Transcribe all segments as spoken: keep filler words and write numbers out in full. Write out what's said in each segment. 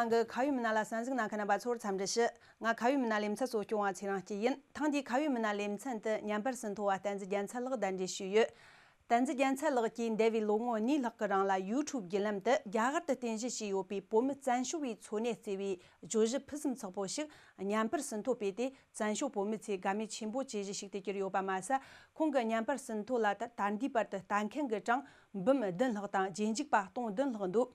ནང་གི་ཁ་བའི་མི་སྣ་ལ་གསན་གཟིགས་གནང་མཁན་རྣམ་པ་ཚོར་འཚམས་འདྲི་ཞུ། ང་ཁ་བའི་མི་སྣ་ལེ་ཚན་གཙོ་སྐྱོང་བ་ཚེ་རིང་སྐྱིད་ཡིན། ཐེངས་འདིའི་ཁ་བའི་མི་སྣ་ལེ་ཚན་དུ་བརྙན་པར་ཟིན་ཐོ་བ་བསྟན་འཛིན་རྒྱལ་མཚན་ལགས་གདན་འདྲེན་ཞུས་ཡོད། བསྟན་འཛིན་རྒྱལ་མཚན་ལགས་ཀྱིས་འདས་པའི་ལོ་ངོ་གཉིས་ལྷག་གི་རིང་ལ་ཡུ་ཊུབ་བརྒྱུད་ལམ་དུ་རྒྱ་གར་དུ་རྟེན་གཞི་བྱས་ཡོད་པའི་བོད་མི་བཙན་བྱོལ་བའི་འཚོ་གནས་གཙོས་པའི་བརྗོད་གཞི་ཕུན་སུམ་ཚོགས་པོ་ཞིག་བརྙན་པར་ཟིན་ཐོ་སྤེལ་ཏེ། བཙན་བྱོལ་བོད་མི་ཚོའི་དགའ་མོས་ཆེན་པོ་བྱེད་གཞི་ཞིག་ཏུ་གྱུར་ཡོད་པ་མ་ཟད། ཁོང་གི་བརྙན་པར་ཟིན་ཐོ་ལ་ད་ད་ལྟའི་བར་དུ་ལྟ་མཁན་གྱི་གྲངས་འབུམ་བདུན་ལྷག་དང་རྗེས་འཇུག་པ་སྟོང་བདུན་ལྷག་འདུག་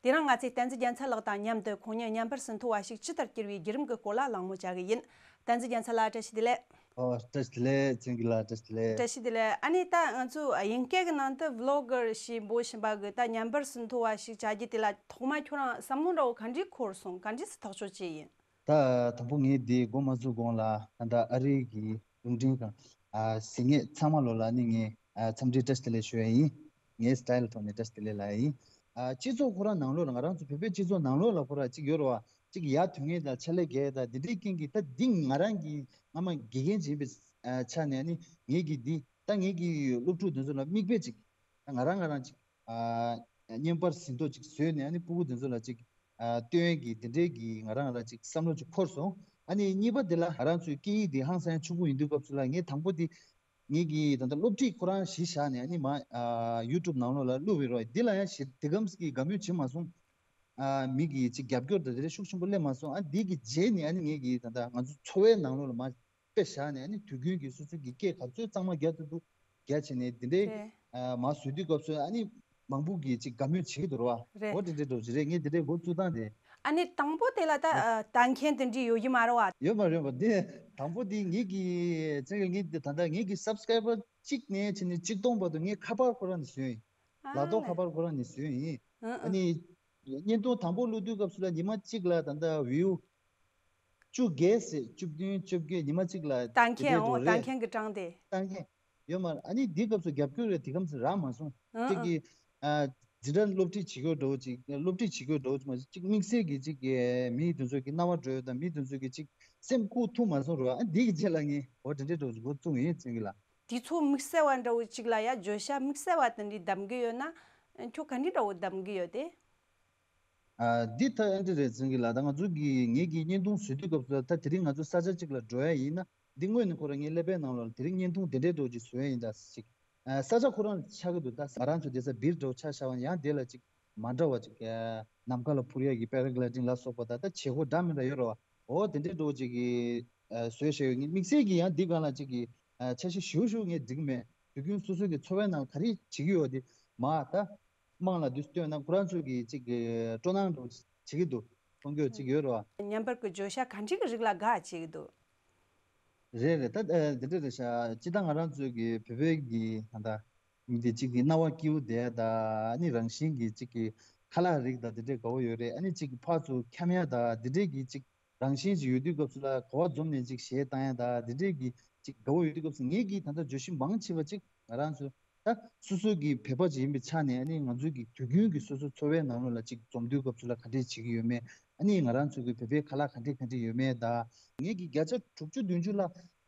དེ་རིང་ང་ཚོས་བསྟན་འཛིན་རྒྱལ་མཚན་ལགས་དང་མཉམ་དུ་ཁོང་ཉིད་བརྙན་པར་ཟིན་ཐོ་བ་ཞིག་ཇི་ལྟར་གྱུར་བའི་བརྒྱུད་རིམ་གྱི་སྐོར་ལ་གླེང་མོལ་བྱ་གི་ཡིན། བསྟན་འཛིན་རྒྱལ་མཚན་ལགས། བཀྲ་ཤིས་བདེ་ལེགས། ཨོ། བཀྲ་ཤིས་བདེ་ལེགས། བཙན་གྱི་ལགས། བཀྲ་ཤིས་བདེ་ལེགས། བཀྲ་ཤིས་བདེ་ལེགས། ཨ་ནི་ད་ང་ཚོ་དབྱིན་སྐད་ཀྱི་ནང་དུ་བི་ལོག་གར་ཞེས་འབོད་བཞིན་པ་གི་ད་བརྙན་པར་ཟིན་ཐོ་བ་ཞིག་བྱ་རྒྱུ་དེ་ལ་ཐོག་མ་ཁྱོད་རང་བསམ་བློ་འདྲ་བོ་ག་འདྲས་འཁོར་སོང་། ག་འདྲས་སེ་ཐག་གཅོད་བྱས་ཡིན། ད་དང་པོ་ངས་འདི་འགོ་མ་བཙུགས་གོང་ལ་ད་ལྟ་ཨ་རིའི་གི་རླུང་འཕྲིན་ཁང་ཨ་གཟིགས་མཁན་ཚང་མ་ལོ་ལ་ནི་ངས་ཨ་འཚམས་འདྲི་བཀྲ་ཤིས་བདེ་ལེགས་ཞུ་ཡ་ཡིན། ངའི་སི་ཊའེལ་ཐོག་ནས་བཀྲ་ཤིས་བདེ་ལེགས་ལབ་ཡ་ཡིན། ཨ་སྤྱི་ཚོགས་ཁོ་རང་ནང་ལོགས་ལ་ང་རང་ཚོ་བོད་པའི་སྤྱི་ཚོགས་ནང་ལོགས་ལ་ཁོ་རང་གཅིག་ཡོད་རེད་བ། གཅིག་ཡར་ཐོན་མཁན་དང་ཕྱག་ལས་རྒྱག་ཡ་དང་འདི་འདྲའི་རྐྱེན་གྱིས་ད་འདི་ང་རང་གི་སྔ་མ་དགེ་རྒན་ཅིག་ཡིན་པའི་ཆ་ནས་ནི་ངེད་ཀྱི་འདི་ད་ངེད་ཀྱི་སློབ་ཕྲུག་འདི་ཚོ་ལ་མིག་དཔེ་ཅིག་ད་ང་རང་ང་རང་ཅིག་ཨ་བརྙན་པར་ཟིན་ཐོ་ཅིག་བཟོས་ནས་ཨ་ནི་སྤུ་གུ་འདི་ཚོ་ལ་ཅིག་ཨ་སྟོན་གྱི་དེ་འདྲའི་གི་ང་རང་ལ་ཅིག་བསམ་བློ་ཅིག་འཁོར་སོང་། ཨ་ནི་གཉིས་པ་དེ་ལ་ང་རང་ཚོའི་སྐད་ཡིག་དེ་ཧང་སང་ཡང་ཆུང་ཀུ་ཡིན་དུས་སྐབས་སུ་ལ་ངས་དང་པོ་དེ་ངེད་ཀྱི་ད་ལྟ་སློབ་ཁྲིད་ཁོ་རང་གཞི་བཞག་ནས་ཨ་ནི་མ་ཨ་ཡུ་ཊུབ་ནང་ལོགས་ལ་བླུགས་པའི་རོགས་འདི་ལ་ཡང་ཞེ་དེ་གམ་གི་དགའ་མོས་བྱེད་མ་སོང་། ཨ་མི་གི་ཅིག་རྒྱབ་སྐྱོར་དང་དེ་འདྲ་ཤུགས་ཆེན་པོ་སླེབས་མ་སོང་། ཨ་འདི་གི་རྗེས་ནས་ཨ་ནི་ངེད་ཀྱི་ད་ལྟ་ང་ཚོ་འཚོ་བའི་ནང་ལོགས་ལ་མ་དཔེ་བཞག་ནས་ཨ་ནི་དུས་རྒྱུན་གྱི་སོ་སོ་གི་སྐད་ག་ཚོད་གཙང་མ་རྒྱག་ཐུབ་འདུག་རྒྱག་བྱས་ནས་འདི་འདྲའི་རེད། ཨ་མར་བཟོས་དུས་སྐབས་སུ་ཨ་ནི་མང་པོ་གིས་ཅིག་དགའ་མོས་བྱེད་ཀྱི་འདུག་ར་བ། རེད། འོ་དེ་འདྲའི་འགྲོ་གི་རེད། ངས་འདི་འདྲའི་འགོ་བཙུགས་སྟངས་དེ། ཨ་ནི་དང་པོ་དེ་ལ་ད་ཨ་ལྟ་མཁན་དེ་འདྲའི་ཡོད་ཀྱི་མ་རེད་བ། ཡོད་མ་རེད་བ། འདི་དང་པོ་འདི་ངེད་ཀྱི་ཚེ་གི་ངེད་འདི་ད་ལྟ་ངེད་ཀྱི་སབ་སི་ཀ་རའི་བར་གཅིག་ནས་བྱས་ནས་གཅིག་སྟོང་བར་དུ་ངས་ཁ་པར་ཁོ་རང་ནས་བཟོས་ཡིན། ཨ་ལག་ཐོག་ལེ། ཁ་པར་ཁོ་རང་ནས་བཟོས་ཡིན། ཨ་ཨ་ནི་བརྙན་ཐུང་དང་པོ་བླུགས་དུས་སྐབས་སུ་ལ་ཉི་མ་གཅིག་ལ་ད་ལྟ་བིའུ་བཅུ་བརྒལ་ཟེར། བཅུ་བདུན་བཅོ་བརྒྱད། ཉི་མ་གཅིག་ལ་ལྟ་མཁན། དེ་འདྲའི་འོ་འགྲོ་ལྟ་རེད། མཁན་གྱི་གྲངས་དེ། ལྟ་མཁན་ཡོད་མ་རེད། ཨ་ནི་འདི་སྐབས་སུ་རྒྱབ་སྐྱོར་རེད་དེ་གམ་ཟེར་རག་མ་སོང་། ཨང་གཅིག་ཨང་། གི་ཨ་འཛིན་གྲྭ་སློབ་ཁྲིད་བྱེད་དགོས་འགྲོ་ཅིག་སློབ་ཁྲིད་བྱེད་དགོས་འགྲོ་ཅིག་མ་གཅིག་དམིགས་བསལ་གྱི་གཅིག་གི་མི་དེ་ཚོ་གི་རྣ་བ་འགྲོ་ཡོད་དང་མི་དེ་ཚོ་གི་གཅིག་སེམས་ཁུག་ཐུབ་མ་སོང་རོགས། ཨ་འདི་གི་རྗེས་ལ་ངས་འོ་དེ་འདྲའི་འགྲོ་ཅིག་འགོ་བཙུགས་ཡིན་ཚེ་གི་ལ། དུས་ཚོད་དམིགས་བསལ་བ་འདྲ་བོ་གཅིག་ལ་ཡ་བརྗོད་བྱ་དམིགས་བསལ་བ་དེ་འདྲའི་བདམས་གི་ཡོད་ན། ཁྱོད་ག་འདྲའི་འདྲ་བོ་བདམས་གི་ཡོད་དེ། ཨ་འདི་ད་ཨེ་འདྲ་རེད་ཚེ་གི་ལ། ད་ང་ཚོ་གི་ངེད་ཀྱི་བརྙན་ཐུང་བཟོ་དུས་སྐབས་སུ་ད་དེ་རིང་ང་ཚོ་ས་ཆ་གཅིག་ལ་འགྲོ་ཡ་ཡིན་ན། འདི་སྔོན་ནས་ཁོ་རང་ངའི་ཀླད་པའི་ནང་ལོགས་ལ་དེ་རིང་བརྙན་ཐུང་དེ་འདྲའི་འགྲོ་ཅིག་བཟོ་ཡ་ཡིན་ད་ཟེར་ཅིག་ཨ་ས་ཆ་ཁོ་རང་ཆགས་ཀྱི་འདུག་ད་ང་རང་ཚོ་བསྡད་ས་སྦིར་འགྲོ་ཆ་བཞག་པ་ཡང་དེ་ལ་ཅིག་མ་འདྲ་བ་ཅིག་ཨ་ནམ་མཁའ་ལ་འཕུར་ཡ་གི་པེ་ར་གི་ལའི་ཌིང་ལ་སོགས་པ་ད་ད་བྱེད་སྒོ་འདྲ་མི་འདྲ་ཡོད་རེད་བ། འོ་དེ་འདྲའི་འགྲོ་ཅིག་གི་ཨ་བཟོས་བཞག་ཡོད། ངས་དམིགས་བསལ་གྱི་ཡང་འདི་སྒང་ལ་ཅིག་གི་ཨ་འཆར་གཞི་ཞུ་ཞུ་ངས་འགྲིག་མེད། དུས་རྒྱུན་སོ་སོ་གི་འཚོ་བའི་ནང་ག་རེ་བྱེད་ཀྱི་ཡོད་དེ་མ་ད། དམངས་ལ་འདུག་སྟོན་ན་ཁོ་རང་ཚོ་གི་ཅིག་གི་སྤྲོ་སྣང་འདྲ་བོ་བྱེད་ཀྱི་འདུག་མཐོང་རྒྱུ་ཅིག་ཡོད་རེད་བ། བརྙན་པར་གྱི་བརྗོད་བྱ་ག་འདྲ་གི་རིགས་ལ་དགའ་བྱེད་ཀྱི་འདུག་རེད་རེད། ད་ཨ་འདི་འདྲ་རེད་ཤག་སྤྱིར་བཏང་ང་རང་ཚོ་གི་བོད་པའི་གི་ད་ལྟ་མི་དེ་ཅིག་གི་རྣ་བ་སྐྱིད་པོ་བསྡད་ད་ཨ་ནི་རང་བཞིན་གི་ཅིག་གི་ཁ་ལག་རིགས་ད་འདི་འདྲའི་དགའ་བོ་ཡོད་རེད། ཨ་ནི་ཅིག་གི་ཕར་ཚུར་འཁྱམ་ཡ་ད་འདི་འདྲའི་གི་ཅིག་རང་བཞིན་ཅིག་ཡོད་དུས་སྐབས་སུ་ལ་ག་བ་འཛོམས་ནས་ཅིག་གཞས་བཏང་ཡ་ད་འདི་འདྲའི་གི་ཅིག་དགའ་བོ་ཡོད་དུས་སྐབས་སུ་ངེད་ཀྱིས་ད་ལྟ་བརྗོད་གཞི་མང་ཆེ་བ་ཅིག་ང་རང་ཚོ་ད་སོ་སོ་གི་བོད་པ་ཅིག་ཡིན་པའི་ཆ་ནས་ཨ་ནི་ང་ཚོ་གི་དུས་རྒྱུན་གྱི་སོ་སོ་འཚོ་བའི་ནང་ལོགས་ལ་ཅིག་འཛོམས་དུས་སྐབས་སུ་ལ་ག་འདྲས་བྱེད་ཀྱི་ཡོད་མེད། ཨ་ནི་ང་རང་ཚོ་གི་བོད་པའི་ཁ་ལག་ག་འདྲས་ག་འདྲས་ཡོད་མེད་ད། ངེད་ཀྱི་བརྒྱ་ཆ་དྲུག་ཅུ་བདུན་ཅུ་ལ་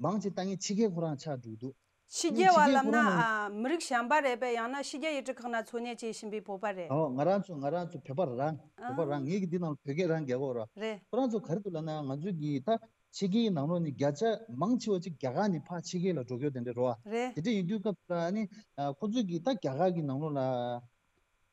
མང་ཆེ་ལྟ་མཁན་ཕྱི་རྒྱལ་ཁོ་རང་ཆགས་འགྲོ་གི་འདུག་ཕྱི་རྒྱལ་བ་ལབ་ན་ཨ་མི་རིགས་གཞན་པ་རེད་པས། ཡང་ན་ཕྱི་རྒྱལ་ཡུལ་གྲུ་ཁག་ན་འཚོ་གནས་བྱེད་བཞིན་པའི་བོད་པ་རེད། ཨོ་ང་རང་ཚོ་ང་རང་ཚོ་བོད་པ་རང་བོད་པ་རང་ཨ། ངེད་ཀྱི་འདི་ནང་ལ་བོད་སྐད་རང་རྒྱག་གོ་ར། རེད། ཁོ་རང་ཚོ་ག་རེ་འདུག་ལབ་ན་ང་ཚོ་གི་ད་ཕྱི་རྒྱལ་ནང་ལོགས་ནས་བརྒྱ་ཆ་མང་ཆེ་བ་ཅིག་རྒྱ་གར་ནས་ཕར་ཕྱི་རྒྱལ་ལ་འགྲོ་རྒྱུ་དེ་འདྲ་རེད་བ། རེད། དེ་འདྲ་ཡིན་དུས་སྐབས་ལ་ནི་ཁོ་ཚོ་གི་ད་རྒྱ་གར་གི་ནང་ལོགས་ལ།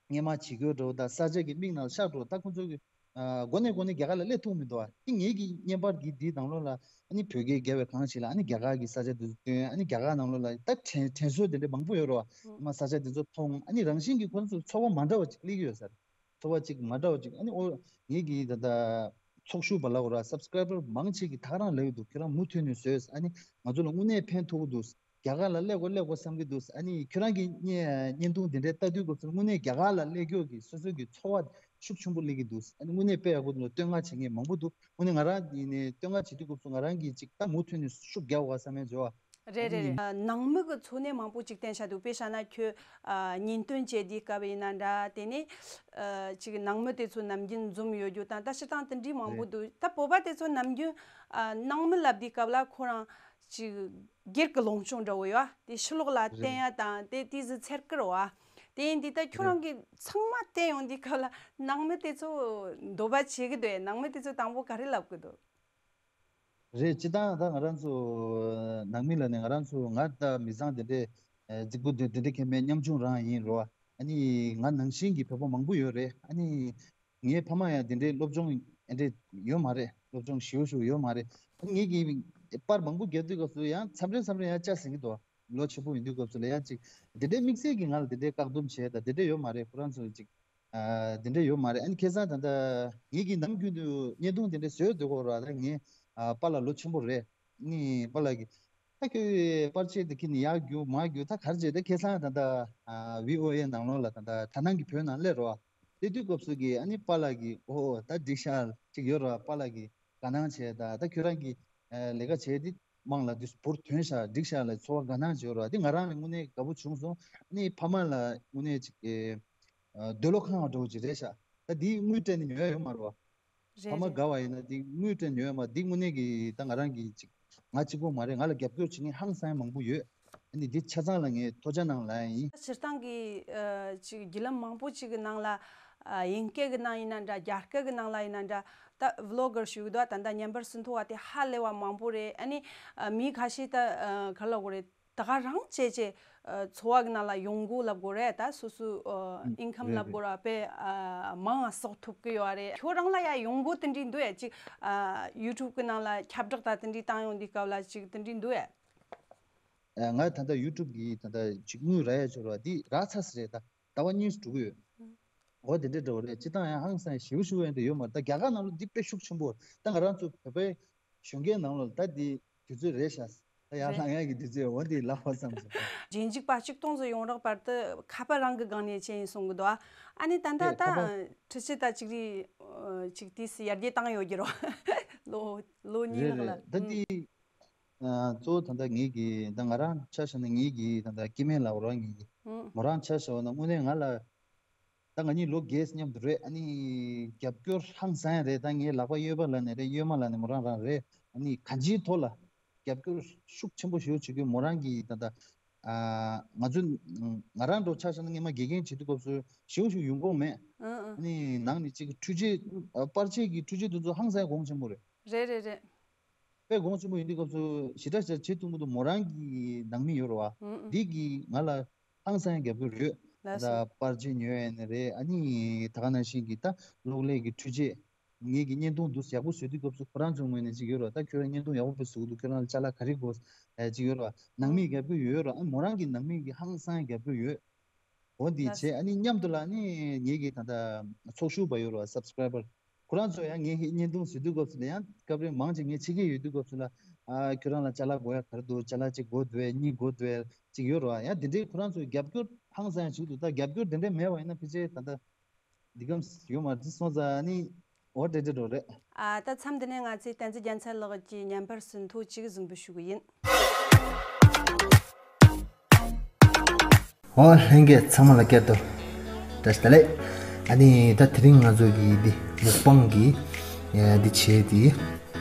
སྔོན་མ་བྱེད་རྒྱུ་འདྲ་བོ་དང་ས་ཆ་གི་མིག་ནང་ཤར་འགྲོ་ད་ཁོ་ཚོ་གི་ཨ་འགོ་ནས་འགོ་ནས་རྒྱ་གར་ལ་སླེབས་ཐུབ་མི་འདུག་ཨ་ནི་ངེད་ཀྱི་བརྙན་པར་གྱི་འདིའི་ནང་ལོགས་ལ་ཨ་ནི་བོད་སྐད་རྒྱབ་པའི་གང་ཞིག་ལ་ཨ་ནི་རྒྱ་གར་གྱི་ས་ཆ་དེ་ཚོ་སྟོན། ཨ་ནི་རྒྱ་གར་ནང་ལོགས་ལ་ད་དྲན་དྲན་གསོ་དེ་འདྲ་མང་པོ་ཡོད་རེད་བ། ཨ་མ་ས་ཆ་དེ་ཚོ་མཐོང་། ཨ་ནི་རང་བཞིན་གྱིས་ཁོ་ཚོ་ཚོར་བ་མ་འདྲ་བ་ཅིག་སླེབས་ཀྱི་ཡོད་ས་རེད། ཚོར་བ་ཅིག་མ་འདྲ་བ་ཅིག་ཨ་ནི་ཨོ་ངེད་ཀྱི་ད་ལྟ་ཚོགས་ཞུགས་པ་ལ་འོ་ར་སབ་སི་ཀ་རའི་བར་མང་ཆེ་གི་ཐག་རང་ལབ་ཡོད་འདུག་ཁྱོད་རང་མུ་མཐུད་ནས་བཟོས། ཨ་ནི་ང་ཚོ་ལ་དངོས་གནས་ཕན་ཐོགས་ཀྱི་འདུག་རྒྱ་གར་ལ་སླེབས་དགོས་སླེབས་དགོས་བསམ་གྱི་འདུག་ཨ་ནི་ཁྱོད་རང་གི་བརྙན་བརྙན་ཐུང་འདི་འདྲའི་ལྟ་དུས་སྐབས་སུ་དངོས་གནས་རྒྱ་གར་ལ་སླེབས་རྒྱུ་གི་སོ་སོ་གི་ཚོར་བ་ཤུགས་ཆེན་པོ་སླེབས་ཀྱི་འདུག་ཨ་ནི་དངོས་གནས་དཔེ་ཡག་པོ་འདུག་བསྟོད་བསྔགས་བྱེད་མཁན་མང་པོ་འདུག་དངོས་གནས་ང་རང་ཡིན་ནའི་བསྟོད་བསྔགས་བྱེད་དུས་སྐབས་སུ་ང་རང་གིས་ཅིག་ད་མུ་མཐུད་ནས་ཤུགས་རྒྱག་དགོས་བསམ་ཡ་བྱུང་བ། རེད་རེད་རེད། ཨ་ནང་མི་གི་འཚོ་གནས་མང་པོ་ཅིག་བསྟན་བཞག་འདུག་དཔེ་བཞག་ན་ཁྱོད་ཨ་གཉེན་སྟོན་བྱེད་དུས་སྐབས་ཡིན་ན་འདྲ། དེ་ནས་ཨ་ཅིག་ནང་མི་དེ་ཚོ་ནམ་རྒྱུན་འཛོམས་ཡོད་རྒྱུ་དང་ད་སྤྱིར་བཏང་དེ་འདྲའི་མང་པོ་རེད། འདུག་ད་བོད་པ་དེ་ཚོ་ནམ་རྒྱུན་ཨ་ནང་མི་ལབ་དུས་སྐབས་ལ་ཁོ་རང་ཅིག་སྒེར་གྱི་ལོངས་སྤྱོད་འདྲ་བོ་ཡོད། དེ་ཕྱི་ལོགས་ལ་བསྟན་ཡ་དང་དེ་དེ་ཟིག་འཚེར་གི་རེད་བ། དེ་ཡིན་དུས་ད་ཁྱོད་རང་གིས་ཚང་མ་བལྟས་ཡོང་དུས་སྐབས་ལ་ནང་མི་དེ་ཚོ་འདོད་པ་བྱེད་ཀྱི་འདུག་ཨེ། ནང་མི་དེ་ཚོ་དང་པོ་ག་རེ་ལབ་ཀྱི་འདུག་རེད། སྤྱིར་བཏང་ད་ང་རང་ཚོ་ནང་མི་ལ་ནི་ང་རང་ཚོ་ང་ད་མི་ཚང་དེ་འདྲའི་རྫིག་པོ་དེ་དེ་འདྲ་གང་མེད། ཉམ་ཆུང་རང་ཡིན་རོ། ཨ་ནི་ང་ནང་བཞིན་གྱི་བོད་པ་མང་པོ་ཡོད་རེད། ཨ་ནི་ངའི་ཕ་མ་ཡང་དེ་འདྲའི་སློབ་སྦྱོང་ཨེ་འདྲས་ཡོད་མ་རེད། སློབ་སྦྱོང་ཞེ་པོ་ཞིག་ཡོད་མ་རེད། ཨ་ནི་ངེད་ཀྱིས་པར་མང་པོ་བརྒྱབ་དུས་སྐབས་སུ་ཡང་མཚམས་རེ་མཚམས་རེ་ཡང་སྐྱ་ཟིན་གྱི་འདུག་ལོ་ཆེན་པོ་ཡིན་དུས་སྐབས་སུ་ལ་ཡང་ཅིག་དེ་འདྲའི་དམིགས་བསལ་གྱི་ང་ལ་དེ་འདྲའི་བཀག་སྡོམ་བྱས་དང་དེ་འདྲ་ཡོད་མ་རེད། ཁོ་རང་ཚོ་ཅིག་ཨ་དེ་འདྲ་ཡོད་མ་རེད། ཨ་ནི་ཁ་སང་ད་ལྟ་ངེད་ཀྱིས་ནམ་རྒྱུན་དུ་བརྙན་ཐུང་དེ་འདྲ་བཟོས་སྡོད་ཀྱི་ཡོད་རེད། ད་ངའི་ཨ་པཱ་ལགས་ལོ་ཆེན་པོ་རེད། ཨ་ནི་པཱ་ལགས་ཀྱིས་ད་ཁྱོད་པར་ཆས་དེ་ཁྱེར་ནས་ཡར་རྒྱུག་མར་རྒྱུག་ད་ག་རེ་བྱས། ད་ཁ་སང་ད་ལྟ་ཨ་བྷི་ཨོ་ཨེ་ནང་ལོགས་ལ་ད་ལྟ་དྲ་སྣང་གི་བོད་ནང་སླེབས་རོགས་དེ་དུས་སྐབས་སུ་གི་ཨ་ནི་པཱ་ལགས་ཀྱིས་ཨོ་ད་འགྲིག་ཤག་ཅིག་ཡོད་རོགས། པཱ་ལགས་ཀྱིས་དགའ་སྣང་བྱས། ད་ད་ཁྱོད་རང་གིས་ལས་ཀ་བྱས་ཏེ་དམངས་ལ་འདི་བོར་ཐོན་ཤག་འགྲིག་ཤག་ལ་ཚོར་བ་དགའ་སྣང་བྱེད་རོགས། འདི་ང་རང་ལ་དངོས་གནས་དགའ་པོ་བྱུང་སོང་། ཨ་ནི་ཕ་མ་ལ་དངོས་གནས་ཅིག་ཨེ་འདོད་བློ་ཁེངས་པ་འདྲ་བོ་ཅིག་རེད་ཤག་ད་འདི་དངུལ་སྤྲད་ནས་ཉོ་ཡ་ཡོད་མ་རེད་བ། རེད་ཕ་མ་རེད། དགའ་བ་ཡིན་ན་འདི་དངུལ་སྤྲད་ཉོ་ཡ་མ། འདི་དངོས་གནས་ཀྱི་ད་ང་རང་གི་ཅིག་ང་གཅིག་པོ་མ་རེད། ང་ལ་རྒྱབ་སྐྱོར་བྱེད་མཁན་ཧང་སང་མང་པོ་ཡོད། ཨ་ནི་འདི་ཆ་ཚང་ལ་ངས་ཐུགས་རྗེ་གནང་ལབ་ཡ་ཡིན། སྤྱིར་བཏང་གི་ཨ་ཅིག་བརྒྱུད་ལམ་མང་པོ་ཅིག་གི་ནང་ལ་ཨ་དབྱིན་སྐད་གི་ནང་ཡིན་ན་འདྲ། རྒྱ་སྐད་གི་ནང་ལ་ཡིན་ན་འདྲ། ད་བི་ལོག་གར་ཞུ་གི་འདུག་ད་ལྟ་ཉན་པར་ཟིན་ཐོ་བ་དེ་ཧ་ལས་པ་མང་པོ་རེད། ཨ་ནི་ཨ་མི་ཁ་ཤས་ད་ཨ་ག་ལབ་དགོས་རེད། ད་ག་རང་བྱས་བྱས་ཨ་འཚོ་བ་གི་ནང་ལ་ཡོང་སྒོ་ལབ་དགོས་རེད། ད་སོ་སོའི་ཨ་ཨིན་ཁམ་རེད་ལབ་རེད། དགོས་ར་དཔེ་ཨ་མང་ང་གསོག་ཐུབ་གི་ཡོད་རེད། ཁྱོད་རང་ལ་ཡ་ཡོང་སྒོ་དེ་འདྲའི་འདུག་ཨེ། ཅིག་ཨ་ཡུ་ཊུབ་གི་ནང་ལ་ཁྱབ་བསྒྲགས་ད་དེ་འདྲའི་བཏང་ཡོང་དུས་སྐབས་ལ་ཅིག་དེ་འདྲའི་འདུག་ཨེ། ཨ་ང་ད་ལྟ་ཡུ་ཊུབ་གི་ད་ལྟ་ཅིག་དངུལ་རག་ཡ་ཆོག་ར་འདི་རག་ཚར་ས་རེད། ད་ཟླ་བ་གཉིས་སུ་འགྲོ་གི་ཡོད། འོ་དེ་འདྲ་འདྲ་བོ་རེད། སྤྱིར་བཏང་ཡང་ཧང་སང་ཞེ་པོ་ཞེ་པོ་ཡང་འདྲ་ཡོད་མ་རེད། ད་རྒྱ་གར་ནང་ལོགས་འདི་དཔེ་ཤུགས་ཆེན་པོ་རེད། ད་ང་རང་ཚོ་བོད་པའི་གཞོན་སྐྱེས་ནང་ལོགས་ད་འདི་དུས་ཚོད་རེད་ཤག་ད་ཡར་རེད། ལངས་ཡག་གི་དུས་ཚོད་འོ་འདི་ལབ་པ་བསམ་སོང་། རྗེས་འཇུག་པ་གཅིག་སྟོང་ཙམ་ཡོང་རོགས་བར་དུ་ཁ་པར་རང་གི་སྒང་ནས་བྱས་ཡིན་གསུང་གི་འདུག་ཨ་ནི་ད་ལྟ་རེད། ད་ཁ་པར་འཕྲུལ་ཆས་ད་ཅིག་རིགས་ཅིག་དུས་སུ་ཡར་རྒྱས་བཏང་ཡོད་ཀྱི་རོ། ལོ་ལོ་གཉིས་རེད་ལྷག་ལ། རེད། ད་ཨང་། འདི་ཨ་གཙོ་བོ་ད་ལྟ་ངེད་ཀྱི་ད་ང་རང་ཆ་བཞག་ན་ངེད་ཀྱི་ད་ལྟ་སྐྱེ་དམན་ལབ་རོགས། ངེད་ཀྱི་ཨང་། མོ་རང་ཆ་བཞག་ན་དངོས་གནས་ང་ལ་ད་ང་གཉིས་ལོ་རྒས་མཉམ་དུ་རེད། ཨ་ནི་རྒྱབ་སྐྱོར་ཧང་སང་རེད། ད་ངའི་ལག་པ་གཡས་པ་ལ་ནི་རེད། གཡོན་མ་ལ་ནི་མོ་རང་རང་རེད། ཨ་ནི་གང་ཅིའི་ཐོག་ལ་རྒྱབ་སྐྱོར་ཤུགས་ཆེན་པོ་ཞེ་པོ་བྱེད་ཀྱི་མོ་རང་གིས་ད་ལྟ་ཨ་ང་ཚོ་ང་རང་འདྲ་ཆ་བཞག་ན་སྔོན་མ་དགེ་རྒན་བྱེད་དུས་སྐབས་སུ་ཞེ་པོ་ཞིག་ཡོང་གི་མེད། ཨང་ཨང་། ཨ་ནི་ནང་ནས་ཅིག་འཕྲུལ་ཆས་ཨ་པར་ཆས་ཀྱི་འཕྲུལ་ཆས་དེ་ཚོ་ཧང་སང་གོང་ཆེན་པོ་རེད། རེད་རེད་རེད། དཔེ་གོང་ཆེན་པོ་ཡིན་དུས་སྐབས་སུ་ཞེ་དྲག་ཞེ་དྲག་བྱེད་ཐུབ་མི་འདུག་མོ་རང་གི་ནང་མི་ཡོད་རེད་བ། ཨང་ཨང་། འདི་གིས་ང་ལ་ཧང་སང་རྒྱབ་སྐྱོར་ཡོད། ལགས་ད་སོ། པར་ཆས་ཉོ་ཡ་ནི་རེད། ཨ་ནི་ད་ག་ནང་བཞིན་གྱི་ད་གློག་ཀླད་ཀྱི་འཕྲུལ་ཆས་ངེད་ཀྱི་བརྙན་ཐུང་འདུག་ཡག་པོ་བཟོ་དུས་སྐབས་སུ་ཁོ་རང་ཚོའི་ངོས་ནས་ཅིག་ཡོད་རེད་བ། ད་ཁྱོད་རང་བརྙན་ཐུང་ཡག་པོ་དཔེ་བཟོ་གི་འདུག་ཁྱོད་རང་ལ་ཅ་ལག་ག་རེ་དགོས་ཨེ་ཅིག་ཡོད་རེད་བ། ནང་མིས་རྒྱབ་སྐྱོར་ཡོད་རེད་བ། ཨ་མོ་རང་གི་ནང་མི་གིས་ཧང་སང་རྒྱབ་སྐྱོར་ཡོད། འོ་འདི་ལགས་བྱས། སོ། ཨ་ནི་མཉམ་དུ་ལ་ནི་ངེད་ཀྱི་ད་ལྟ་ཚོགས་ཞུགས་པ་ཡོད་རེད་བ། སབ་སི་ཀ་རའི་བར་ཁོ་རང་ཚོ་ཡང་ངའི་བརྙན་ཐུང་བཟོ་དུས་སྐབས་སུ་ལ་ཡང་སྐབས་རེ་མང་ཆེ་ངས་ཕྱི་རྒྱལ་ཡོད་དུས་སྐབས་སུ་ལ་ཨ་ཁྱོད་རང་ལ་ཅ་ལག་དགོས་ཡ་ག་རེ་འདུག་ཅ་ལག་གཅིག་དགོས་འདུག་གཉིས་དགོས་འདུག་ཅིག་ཡོད་རེད་བ། ཡང་དེ་འདྲའི་ཁོ་རང་ཚོའི་རྒྱབ་སྐྱོར་ཧང་སང་ཞིག་འདུག་ད་རྒྱབ་སྐྱོར་དེ་འདྲ་མེད་པ་ཡིན་ན་ཕལ་ཆེར་ད་ལྟ་འདི་གམ་ཡོད་མ་རེད། འདི་སོང་ཙང་ཨ་ནི་འོ་དེ་འདྲ་འགྲོ་རེད། ཨ་ད་མཚམས་འདི་ནས་ང་ཚོས་བསྟན་འཛིན་རྒྱལ་མཚན་ལགས་ཀྱི་བརྙན་པར་ཟིན་ཐོ་གཅིག་གཟིགས་འབུལ་ཞུ་གི་ཡིན། ཨོ་ལྷན་རྒྱས་ཚང་མ་ལ་སྐྱར་དུ་བཀྲ་ཤིས་བདེ་ལེགས། ཨ་ནི་ད་དེ་རིང་ང་ཚོ་གི་འདི་མུག་པང་གི་ཨ་འདི་བྱས་ཏེ་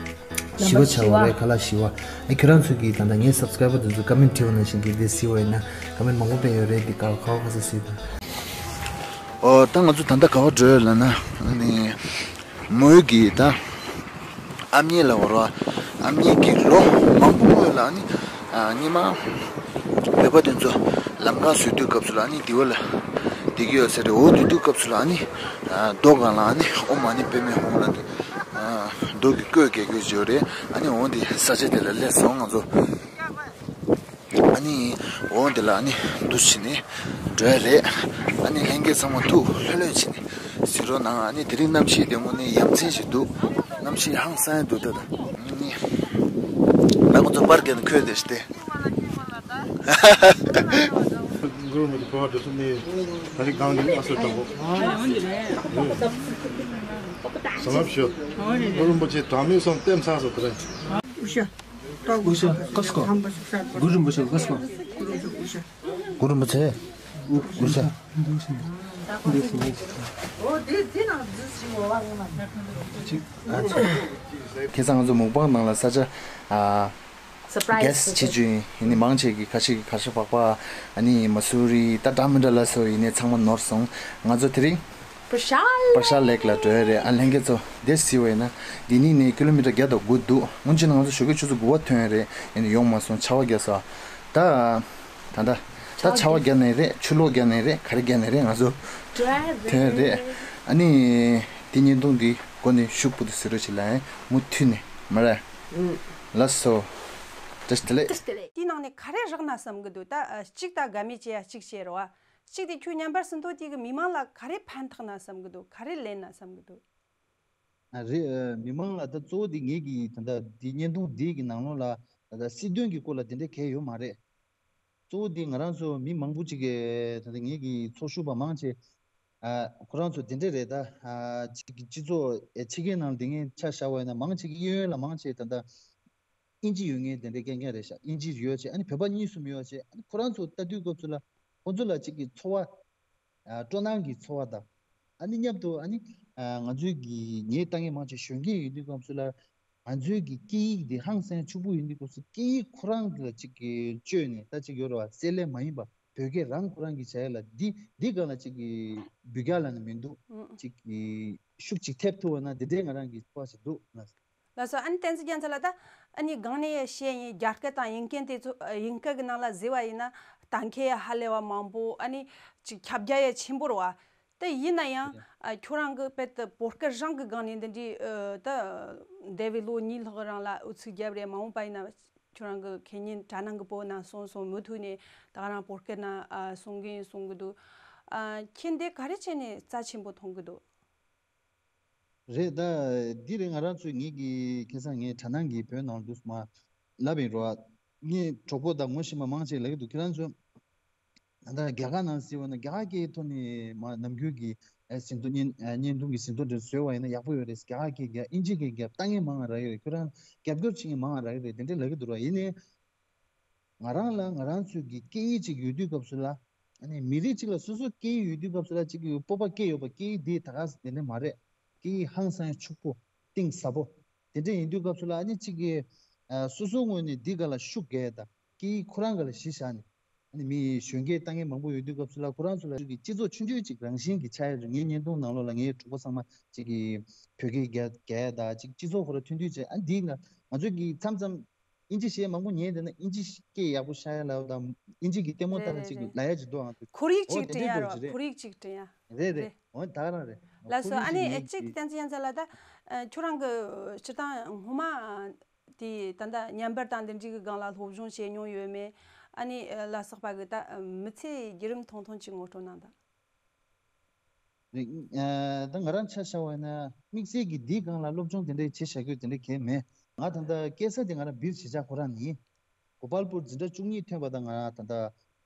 ཞི་བ་བྱ་བ་རེད། ཁ་ལག་ཞི་བ། ཨ་ཁྱོད་རང་ཚོ་གི་ད་ལྟ་ངའི་སབ་སི་ཀ་རའི་བར་དེ་ཚོ་ཀ་མེན་ཊི་བྲིས་པ་ནང་བཞིན་གྱི་འདི་གཟིགས་པ་ཡིན་ན་ཀ་མེན་ཊི་མང་པོ་སྤེལ་ཡོད་རེད། འདི་ག་ག་བ་ག་ས་གཟིགས་དང་། ཨོ་ད་ང་ཚོ་ད་ལྟ་ག་བ་འགྲོ་ཡོད་ལབ་ན་ཨ་ནི། མོས་ཀྱི་ད་ཨ་མྱེས་ལ་བར་བ་ཨ་མྱེས་ཀྱི་ལོ་མང་པོ་སྔོན་ལ་ཨ་ནི་ཨ་སྔོན་མ་བོད་པ་དེ་ཚོ་ལམ་ཁ་བཟོ་དུས་སྐབས་སུ་ལ་ཨ་ནི་དེ་བ་ལ་དེ་གི་ཡོད་ས་རེད། འོ་དེ་དུས་སྐབས་སུ་ལ་ཨ་ནི་ཨ་རྡོ་སྒང་ལ་ཨ་ནི་ཨོཾ་མ་ཎི་པདྨེ་ཧཱུྃ་ལ་ཨ་རྡོ་གི་བརྐོས་རྒྱག་རྒྱུ་བརྗོད་རེད། ཨ་ནི་འོ་དེ་ས་ཆ་དེ་ལ་སླེབས་སོང་ང་ཚོ། ཨ་ནི་འོ་འདི་ལ་ཨ་ནི་འདུ་བྱས་ནས་འགྲོ་ཡ་རེད། ཨ་ནི་ལྷན་རྒྱས་ཚང་མ་ཐུགས་ལྷོད་ལྷོད་བྱས་ནས་གཟིགས་རོགས་གནང་། ཨ་ནི་དེ་རིང་གནམ་གཤིས་དེ་དངོས་གནས་ཡ་མཚན་ཞིག་འདུག་གནམ་གཤིས་ཧང་སང་འདུག་ད་ད་ཨ་ནི་ད་ཁོ་ཚོ་པར་རྒྱག་ནས་འཁོད་བསྡད་ཤག་སྟེ། གུ་རུ་མ་དེ་ཕོ་བ་འགྲོ་སོང་ནས་ད་རེས་གང་གི་ཨ་སོ་དྲང་པོ། བཟང་ངམ་ཞུ། གུ་རུ་མ་ཆེ་དྲང་མིག་སོང་ལྟེམ་ཚང་སོ་དེ་རེད། གུ་རུ་མ་ཆེ་གུ་རུ་མ་ཆེ། ཁ་སང་ང་ཚོ་མུག་པང་ནང་ལ་ས་ཆ་ཨ་ སར་པ་རའི་སི་གེ་སི་ཊི་བྱེད་རྒྱུ་ཡིན། ཡིན་ནའི་མང་ཆེ་གི་ཁ་ཤས་ཀྱི་ཁ་ཤ་བག་པ། ཨ་ནི་མ་སུ་རི་ད་འདྲ་མི་འདྲ་ལ་སོགས་ཡིན་ནའི་ཚང་མ་ནོར་སོང་། ང་ཚོ་དེ་རིང་པར་ཤ་ལེག་ལ་འགྲོ་ཡ་རེད། ཨ་ལྷན་རྒྱས་ཚོ་འདིར་གཟིགས་པ་ཡིན་ན་འདི་ནས་ནི་ཀི་ལོ་མི་ཊར་བརྒྱ་དང་དགུ་འདུག་སྔོན་ཆད་ལ་ང་ཚོ་ཞོགས་ཀས་ཆུ་ཚོད་དགུ་པ་ཐོན་ཡ་རེད། ཡིན་ནའི་ཡོང་མ་སོང་། ཆར་པ་བརྒྱབ་སོང་། ད་ད་ལྟ་ད་ཆར་པ་བརྒྱབ་ནའི་རེད། ཆུ་ལོག་བརྒྱབ་ནའི་རེད། ག་རེ་བརྒྱབ་ནའི་རེད། ང་ཚོ་ཐོན་རེད། ཨ་ནི་དེ་བརྙན་ཐུང་འདི་མགོ་ནས་གཞུག་བར་དུ་གཟིགས་རོགས་བྱེད་ལ། མུ་མཐུད་ནས་མ་རེད། ལགས་སོ། བཀྲ་ཤིས་བདེ་ལེགས། དེའི་ནང་ནས་ག་རེ་རག་ན་བསམ་གི་འདུག་ད་གཅིག་ད་དགའ་མོས་བྱེད་ཡ་གཅིག་བྱས་རོགས། གཅིག་དེ་ཁྱོད་ཉམས་པར་ཟིན་ཐོ་དེ་གི་མི་མང་ལ་ག་རེ་ཕན་ཐོགས་ན་བསམ་གི་འདུག་ག་རེ་ལེན་ན་བསམ་གི་འདུག་ཨ་རེད། ཨ། མི་མང་ལ་ད་གཙོ་བོ་དེ་ངེད་ཀྱི་ད་ལྟ་འདི་བརྙན་ཐུང་འདི་གི་ནང་ལོགས་ལ་ད་ལྟ་སྲིད་དོན་གྱི་སྐོར་ལ་དེ་འདྲ་གང་ཡང་ཡོད་མ་རེད། གཙོ་བོ་དེ་ང་རང་ཚོ་མི་མང་པོ་ཅིག་གིས་ད་ལྟ་ངེད་ཀྱི་ཚོགས་ཞུགས་པ་མང་ཆེ། ཨ། ཁོ་རང་ཚོ་དེ་འདྲ་རེད། ད། ཨ། ཅིག་གི་སྤྱི་ཚོགས་ཨེ་ཕྱི་རྒྱལ་ནང་ལ་བསྡད་མཁན་ཆ་བཞག་པ་ཡིན་ན་མང་ཆེ་གི་གཡས་གཡོན་ལ་མང་ཆེ་ད་ལྟ་ཨིན་ཇི་ཡོད་མཁན་དེ་འདྲ་སྐད་མཁན་རེད་ཤག་ཨིན་ཇི་ཡོད་ཆེ། ཨ་ནི་བོད་པ་གཉིས་གསུམ་ཡོད་ཆེ། ཨ་ནི་ཁོ་རང་ཚོ་ལྟ་དུས་སྐབས་སུ་ལ་ཁོ་ཚོ་ལ་ཅིག་གི་ཚོར་བ། ཨ། སྤྲོ་སྣང་གི་ཚོར་བ་དང་། ཨ་ནི་མཉམ་དུ་ཨ་ནི། ཨ། ང་ཚོའི་གི་ངའི་ལྟ་ངན་མང་ཆེ་གཞོན་སྐྱེས་ཡིན་དུས་སྐབས་སུ་ལ། ང་ཚོའི་གི་སྐད་ཡིག་འདི་ཧང་སང་ཕྱུག་པོ་ཡིན་དུས་སྐབས་སུ་སྐད་ཡིག་ཁོ་རང་ལ་ཅིག་གི་བཅོས་ནས་ད་ཅིག་ཡོད་རེད་བ། གསལ་ལེ་མ་ཡིན་པ་བོད་སྐད་རང་ཁོ་རང་གི་བྱ་ཡ་ལ་འདི་འདི་སྒང་ལ་ཅིག་གི་འབུད་རྒྱག་ལབ་ནི་མི་འདུག་ཨང་། ཅིག་གི་ཤུགས་ཅིག་ཐེབས་ཐུབ་པ་ན་འདི་འདྲའི་ང་རང་གི་ཚོར་བ་ཞིག་འདུག་ལགས། ལགས་སོ། ཨ་ནི་བསྟན་འཛིན་རྒྱལ་མཚན་ལགས། ད་ཨ་ནི་སྒང་ནས་བཤད་ཡིན། རྒྱ་སྐད་དང་དབྱིན་སྐད་དེ་ཚོ། ཨ། དབྱིན་སྐད་ཀྱི་ནང་ལ་གཟིགས་པ་ཡིན་ན་གཏམ་འཁེལ་ཡ་ཧ་ལས་པ་མང་པོ། ཨ་ནི་ཅིག་ཁྱབ་རྒྱ་ཡ་ཆེན་པོ་རེད་བ། དེ་ཡིན་ན་ཡང་། ཨ། ཁྱོད་རང་གི་དཔེ་དེ་བོད་སྐད་རང་གི་སྒང་ནས་འདི་འདྲའི། ཨ། ད་འདས་པའི་ལོ་གཉིས་ལྷག་རིང་ལ་ཨུ་ཚུགས་བརྒྱབ་རེད། མ་འོངས་པ་ཡིན་ན་ཁྱོད་རང་གི་ཁེ་ཉིན་དྲ་ནང་གི་བོད་ནང་སོང་སོང་མུ་མཐུད་ནས་ད་ག་རང་བོད་སྐད་ནང་། ཨ། གསུང་གིན་གསུང་གི་འདུག་ཨ། ཁྱེད་འདི་ག་རེ་བྱས་ནས་རྩ་ཆེན་པོ་མཐོང་གི་འདུག་རེད། ད་འདི་རེད། ང་རང་ཚོའི་ངེད་ཀྱི་ཁ་སང་ངས་དྲ་ནང་གི་བོད་ནང་དུ་མ་ལབ་པའི་རོ། ངའི་གྲོགས་པོ་དང་ངོ་ཤེས་པ་མང་ཆེ་ལབ་ཀྱི་འདུག་ཁྱེད་རང་ཚོ་ད་ལྟ་རྒྱ་གར་ནང་གཟིགས་པ་ན་རྒྱ་གར་སྐད་ཐོག་ནས་མ་ནམ་རྒྱུན་གྱི་ཨ་ཟིན་ཐོ་བརྙན་ཨ་བརྙན་ཐུང་གི་ཟིན་ཐོ་འདྲ་བཟོས་པ་ཡིན་ན་ཡག་པོ་ཡོད་རེད། རྒྱ་གར་སྐད་རྒྱབ། ཨིན་ཇི་སྐད་རྒྱབ། ལྟ་མཁན་མང་བ་རག་གི་རེད། ཁྱོད་རང་རྒྱབ་སྐྱོར་བྱེད་མཁན་མང་བ་རག་གི་རེད། དེ་འདྲ་ལབ་ཀྱི་འདུག་ར། ཡིན་ནའི། ང་རང་ལ་ང་རང་ཚོའི་གི་སྐད་ཡིག་ཅིག་ཡོད་དུས་སྐབས་སུ་ལ། ཨ་ནི་མི་རིགས་གཅིག་ལ་སོ་སོ་སྐད་ཡིག་ཡོད་དུས་སྐབས་སུ་ལ་ཅིག་གི་སྤོབས་པ་སྐྱེ་ཡོད་པ། སྐད་ཡིག་འདི་ད་ག་དེ་འདྲ་མ་རེད། སྐད་ཡིག་ཧང་སང་ཕྱུག་པོ་གཏིང་ཟབ་པོ་དེ་འདྲ་ཡིན་དུས་སྐབས་སུ་ལ། ཨ་ནི་ཅིག་གི་ཨ་སོ་སོའི་ངོས་ནས་འདི་སྒང་ལ་ཤུགས་རྒྱག་ཡ་དང་སྐད་ཡིག་ཁོ་རང་སྒང་ལ་གཞི་བཞག་ནས། ཨ་ནི་མི་གཞོན་སྐྱེས་ལྟ་མཁན་མང་པོ་ཡོད་དུས་སྐབས་སུ་ལ་ཁོ་རང་ཚོ་ལ་ཅིག་གི་སྤྱི་ཚོགས་ཆུང་ཆུང་ཅིག་རང་བཞིན་གྱི་ཆགས་ཡ་རེད། ངའི་བརྙན་ཐུང་ནང་ལོགས་ལ་ངའི་གྲོགས་པོ་ཚང་མ་ཅིག་གི་བོད་སྐད་རྒྱག་རྒྱག་ཡ་དང་ཅིག་སྤྱི་ཚོགས་ཁོ་རང་མཐུན་མཐུན་བྱས། ཨ་འདི་ང་ང་ཚོ་གི་མཚམས་མཚམས་ཨིན་ཇི་གཞས་མང་པོ་ཉན་བསྡད་ན་ཨིན་ཇི་སྐད་ཡག་པོ་ཤར་ཡ་ལ་དང་ཨིན་ཇི་གི་ལྟད་མོ་ལྟ་ན་ཅིག་ལབ་ཡ་ཅིག་འདུག་ཨང་། ཁོར་ཡུག་ཨོ་ཅིག་དེ་འདྲ་བསྐྲུན་ཡ་འདུག་རེད། ཅིག་རེད། ཁོར་ཡུག་ཅིག་བསྐྲུན་ཡ་རེད་རེད། རེད། ཨོ་ད་ག་རང་རེད། ལགས་སོ། ཁོར་ཡུག་ཨ་ཅིག་ནི་ངེད་ཅིག་ཀྱི་བསྟན་འཛིན་རྒྱལ་མཚན་ལགས། ད་ཁྱོད་རང་གི་སྤྱིར་བཏང་སྔོན་མ་དེ་ད་ལྟ་ཉམས་པར་དང་འདི་འདྲའི་གི་སྒང་ལ་སློབ་སྦྱོང་བྱས་མྱོང་ཡོད་མེད། ཨ་ནི་ལ་སོགས་པ་གི་ད་མི་ཚེའི་བརྒྱུད་རིམ་ཐུང་ཐུང་ཅིག་ངོ་སྤྲོད་གནང་དང་། རེད། ཨ་ད་ང་རང་ཆ་བཞག་པ་ཡིན་ན་དམིགས་བསལ་གྱི་འདིའི་སྒང་ལ་སློབ་སྦྱོང་དེ་འདྲའི་བྱེད་བཞག་རྒྱུ་དེ་འདྲ་གང་ཡང་མེད། ང་ད་ལྟ་སྐྱེས་ས་དེ་ང་རང་སྦིར་གཞིས་ཆགས་ཁོ་རང་ནི། གོ་པལ་པུར་འཛིན་གྲྭ་བཅུ་གཉིས་ཐོན་པ་དང་ང་རང་ད་ལྟ་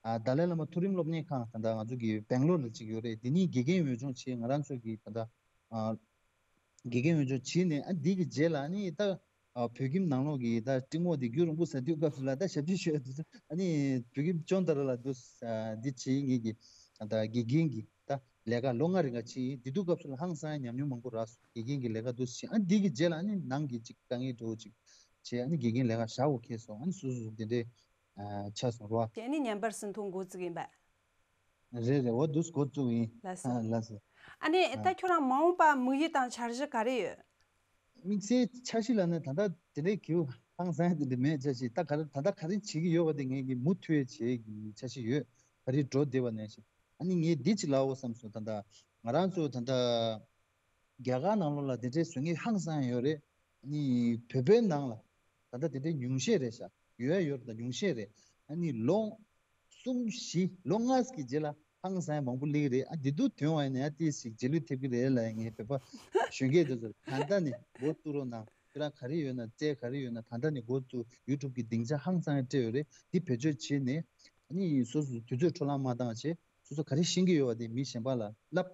ཨ་ཏཱ་ལའི་བླ་མ་མཐོ་རིམ་སློབ་གཉེར་ཁང་། ད་ལྟ་ང་ཚོ་གི་སྦེང་ལོར་ལ་གཅིག་ཡོད་རེད། དེ་ནི་དགེ་རྒན་འོས་སྦྱོང་བྱས། ང་རང་ཚོ་གི་ད་ལྟ་ཨ་དགེ་རྒན་འོས་སྦྱོང་བྱས་ནས། ཨ་འདི་གི་རྗེས་ལ་ཨ་ནི་ད་ཨ་བོད་ཁྱིམ་ནང་ལོགས་ཀྱི་ད་སྤྲིན་ངོགས་འདི་རྒྱུན་རིང་པོ་ཟ་དུས་སྐབས་སུ་ལ་ད་ཞབས་ཕྱི་ཞུ་ཡ་འདུག་ཨ་ནི་བོད་ཁྱིམ་ཅོན་ཏ་ར་ལ་འདུག་ཨ་འདི་བྱས། ངེད་ཀྱི་ད་དགེ་རྒན་གྱི་ད་ལས་ཀ་ལོ་ལྔ་རིང་ག་བྱས་ཡིན། འདི་དུས་སྐབས་སུ་ལ་ཧང་སང་ཡ་ཉམས་མྱོང་མང་པོ་རག་སོང་། དགེ་རྒན་གྱི་ལས་ཀ་འདུག་བྱས། ཨ་འདི་གི་རྗེས་ལ་ཨ་ནི་ནང་གི་ཅིག་དཀའ་ངལ་འདྲ་བོ་ཅིག་བྱས། ཨ་ནི་དགེ་རྒན་ལས་ཀ་བཞག་དགོས་ཁེལ་སོང་། ཨ་ནི་སོ་སོ་སོ་འདི་འདྲའི་ཨ་ཆགས་སོང་རོ། དེ་ནི་ཉམས་པར་ཟིན་ཐོ་འགོ་བཙུགས་ཡིན་པས། རེད་རེད། འོ་འདུག་འགོ་བཙུགས་ཡིན། ལགས་སོ། ཨ་ལགས་སོ། ཨ་ནི་ཨ་ད་ཁྱོད་རང་མ་འོངས་པ་དམིགས་ཡུལ་དང་འཆར་གཞི་ག་རེ་ཡོད། དམིགས་བསལ་འཆར་གཞི་ལ་ནི་ད་ལྟ་དེ་འདྲའི་གི་ཧང་སང་དེ་འདྲ་མེད། འཆར་གཞི་ད་ག་རེ་ད་ལྟ་ག་རེ་བྱེད་ཀྱི་ཡོད་པ་དེ་ངས་ཀྱི་མུ་མཐུད་བྱེད་ཀྱི་འཆར་གཞི་ཡོད། ག་རེ་འགྲོ་བདེ་བ་ནས་ཤིག་ཨ་ནི་ངས་འདི་ཅིག་ལབ་འོ་བསམ་སོང་། ད་ལྟ་ང་རང་ཚོ་ད་ལྟ་རྒྱ་གར་ནང་ལོགས་ལ་དེ་འདྲའི་བཟོ་མཁན་ཧང་སང་ཡོད་རེད། ཨ་ནི་བོད་པའི་ནང་ལ་ད་ལྟ་དེ་འདྲའི་ཉུང་ཤས་རེད་ཤག་ཡོད་ཡོད་རེད། ད་ཉུང་ཤས་རེད། ཨ་ནི་ལོ་གསུམ་བཞི་ལོ་ལྔ་གི་རྗེས་ལ་ཧང་སང་མང་པོ་སླེབས་ཀྱི་རེད། ཨ་འདི་དུས་ཐོན་པ་ཡིན་ན་ཡང་ཏོག་ཙམ་རྗེས་ལུས་ཐེབས་ཀྱི་རེད་ལབ། ངས་བོད་པ་གཞོན་སྐྱེས་དེ་ཚོར་ད་ལྟ་ནས་འགོ་བཙུགས་རོགས་གནང་། ཁྱོད་རང་ག་རེ་ཡོད་ན། རྩལ་ག་རེ་ཡོད་ན་ད་ལྟ་ནས་འགོ་བཙུགས། ཡུ་ཊུབ་གི་སྡིངས་ཆ་ཧང་སང་སྤྲད་ཡོད་རེད། འདི་བེད་སྤྱོད་བྱས་ནས་ཨ་ནི་སོ་སོ་དུས་ཚོད་འཕྲོ་བརླག་མ་བཏང་བྱས། སོ་སོ་ག་རེ་ཤེས་ཀྱི་ཡོད་པ་དེ་མི་གཞན་པ་ལ་བསླབ།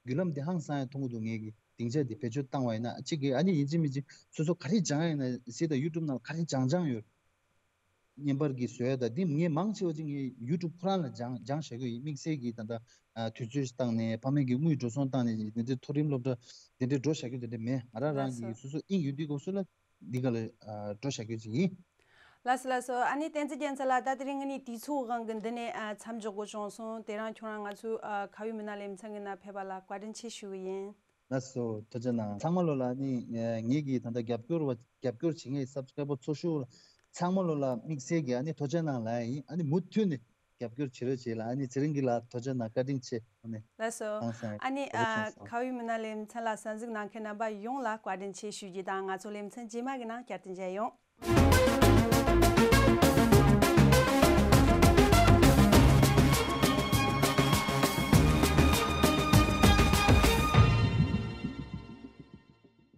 བརྒྱུད་ལམ་དེ་ཧང་སང་ཡང་མཐོང་གི་འདུག་ངེད་ཀྱི་སྡིངས་ཆ་དེ་བེད་སྤྱོད་བཏང་བ་ཡིན་ན་གཅིག་གི་ཨ་ནི་ཡིན་གཅིག་མིན་གཅིག་སོ་སོ་ག་རེ་སྦྱང་ཡིན་ན་ཟེར། ད་ཡུ་ཊུབ་ནང་ལ་ག་རེ་སྦྱང་སྦྱང་ཡོད། བརྙན་པར་གྱི་བཟོ་ཡ་ད་འདི་ངས་མང་ཆེ་བ་ཅིག་ངས་ཡུ་ཊུབ་ཁོ་རང་ལ་སྦྱང་སྦྱང་བཞག་གི་ཡོད། དམིགས་བསལ་གྱི་ད་ལྟ་ཨ་དུས་ཚོད་བཏང་ནས་ཕ་མེས་ཀྱི་དངུལ་འགྲོ་སོང་བཏང་ནས་དེ་འདྲའི་མཐོ་རིམ་སློབ་གྲྭ་དེ་འདྲའི་འགྲོ་བཞག་རྒྱུ་དེ་འདྲ་མེད། ང་རང་རང་གི་སོ་སོ་དབྱིངས་ཡོད་དུས་སྐབས་སུ་ལ་འདི་ག་ལ་ཨ་འགྲོ་བཞག་རྒྱུ་ཅིག་ཡིན། ལགས་སོ་ལགས་སོ། ཨ་ནི་བསྟན་འཛིན་རྒྱལ་མཚན་ལགས། ད་དེ་རིང་ངེད་གཉིས་དུས་ཚོད་དབང་གིས་འདི་ནས་ཨ་མཚམས་འཇོག་དགོས་བྱུང་སོང་། དེ་རིང་ཁྱོད་རང་ང་ཚོའི་ཨ་ཁ་བའི་མི་སྣ་ལེ་ཚན་གྱི་ནང་ཕེབས་པ་ལ་བཀའ་དྲིན་ཆེ་ཞུ་གི་ཡིན། ལགས་སོ། ཐུགས་རྗེ་གནང་། ཚང་མ་ལོ་ལ་ཨ་ནི་ངེད་ཀྱི་ད་ལྟ་རྒྱབ་སྐྱོར་བ་རྒྱབ་སྐྱོར་བྱེད་མཁན་སབ་སི་ཀ་རའི་བར་ཚོ་ཞུགས་ཚང་མ་ལོ་ལ་དམིགས་བསལ་གྱི་ཨ་ནི་ཐུགས་རྗེ་གནང་ལབ་ཡིན། ཨ་ནི་མུ་མཐུད་ནས་རྒྱབ་སྐྱོར་བྱེད་རོགས་བྱེད་ལ། ཨ་ནི་ཚེ་རིང་གི་ལ་ཐུགས་རྗེ་གནང་། བཀའ་དྲིན་ཆེ། ཨ་ནི་ལགས་སོ། ཨ་ནི་ཨ་ཁ་བའི་མི་སྣ་ལེ་ཚན་ལ་གསན་གཟིགས་གནང་མཁན་རྣམ་པ་ཡོངས་ལ་བཀའ་དྲིན་ཆེ་ཞུ་རྒྱུ་དང་། ང་ཚོ་ལེ་ཚན་རྗེས་མ་གི་ནང་བསྐྱར་དུ་མཇལ་ཡོང་།